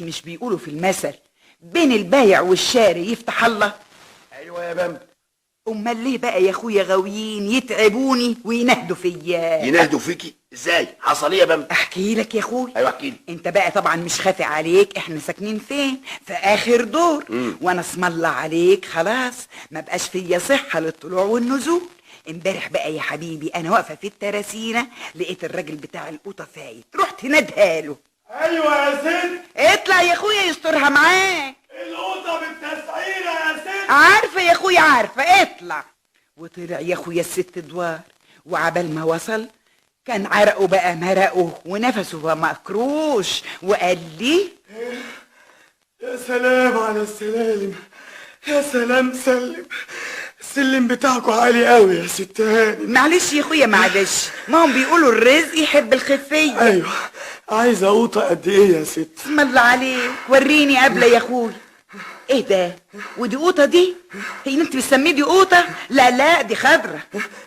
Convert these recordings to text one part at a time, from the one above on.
مش بيقولوا في المثل بين البايع والشاري يفتح الله؟ ايوه يا بامبا. امال ليه بقى يا اخويا غاويين يتعبوني وينهدوا فيا؟ ينهدوا فيكي ازاي؟ حصل ايه يا بامبا؟ احكي لك يا اخويا. ايوه احكي لي. انت بقى طبعا مش خافي عليك، احنا ساكنين فين؟ في اخر دور. وانا اسم الله عليك خلاص ما بقاش فيا صحة للطلوع والنزول. امبارح بقى يا حبيبي انا واقفة في التراسينه لقيت الراجل بتاع القوطه فايت، رحت ندهاله. ايوه يا ست. اطلع يا اخويا يسترها معاك. القوطه بالتسعيره يا ست. عارفه يا اخويا عارفه، اطلع. وطلع يا اخويا الست ادوار، وعبال ما وصل كان عرقه بقى مرقه ونفسه بقى مكروش، وقال لي يا سلام على السلالم، يا سلام سلم، السلم بتاعكوا عالي قوي يا ست هانم. معلش يا اخويا معلش، ما هم بيقولوا الرزق يحب الخفية. ايوه، عايزه قوطه قد ايه يا ست؟ اسم الله عليك، وريني قبل يا اخويا. ايه ده؟ ودي قوطه دي؟ هي انت بتسميه دي قوطه؟ لا لا دي خضرة.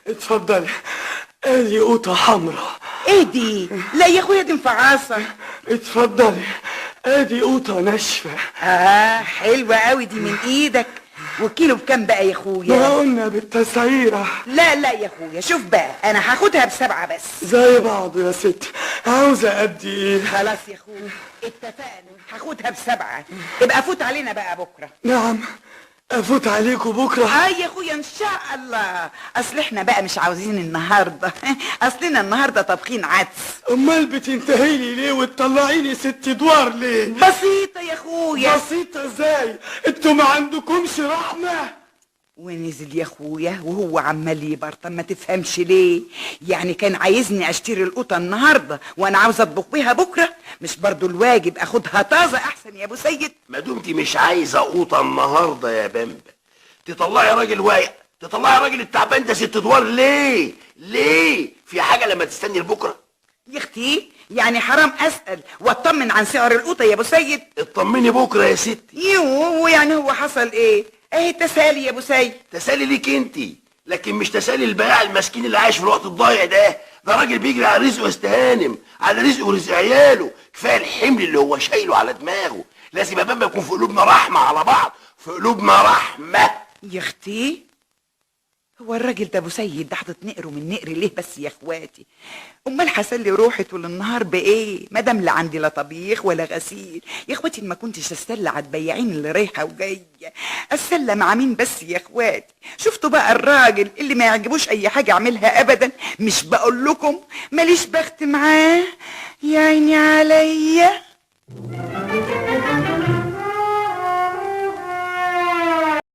اتفضلي، ادي قوطه حمراء. ايه دي؟ لا يا اخويا دي مفعصه. اتفضلي، ادي قوطه ناشفة. اه حلوة قوي دي من ايدك. وكيلو بكام بقى يا اخويا؟ ما قلنا بالتسعيره. لا لا يا اخويا شوف بقى، انا هاخدها ب7 بس. زي بعض يا ست. عاوزه قد ايه؟ خلاص يا اخويا اتفقنا، هاخدها ب7. ابقى فوت علينا بقى بكره. نعم افوت عليكم بكره؟ اه يا اخويا ان شاء الله، اصل احنا بقى مش عاوزين النهارده، اصلنا النهارده طابخين عدس. امال بتنتهي لي ليه وتطلعيني 6 ادوار ليه؟ بسيطة يا اخويا. بسيطة ازاي؟ انتوا ما عندكمش رحمه. ونزل يا اخويا وهو عمال يبرطم، ما تفهمش ليه، يعني كان عايزني اشتري القوطه النهارده وانا عاوزه اطبخ بيها بكره، مش برضو الواجب اخدها طازة احسن يا ابو سيد؟ ما دمتي مش عايزه قوطه النهارده يا بامبا تطلعي راجل واقع، تطلعي راجل التعبان ده 6 ادوار ليه؟ ليه؟ في حاجة لما تستني لبكرة؟ يا اختي يعني حرام اسال واطمن عن سعر القوطه يا ابو سيد؟ اطمني بكره يا ستي. يوه، ويعني هو حصل ايه؟ اهي تسالي يا ابو سيد. تسالي ليك انتي، لكن مش تسالي البائع المسكين اللي عايش في الوقت الضايع ده. ده راجل بيجري على رزقه يستهانم، على رزقه ورزق عياله، كفاية الحمل اللي هو شايله على دماغه. لازم يا بامبا يكون في قلوبنا رحمه على بعض، في قلوبنا رحمه. يا اختي هو الراجل ده ابو سيد ده حاطط نقره من نقر ليه بس يا اخواتي؟ امال هسلي روحي طول النهار بايه؟ ما دام لا عندي لا طبيخ ولا غسيل. يا اخواتي ما كنتش استلى على البياعين اللي رايحة وجاية، استلى مع مين بس يا اخواتي؟ شفتوا بقى الراجل اللي ما يعجبوش اي حاجة اعملها ابدا؟ مش بقول لكم ماليش بخت معاه؟ يا عيني عليا.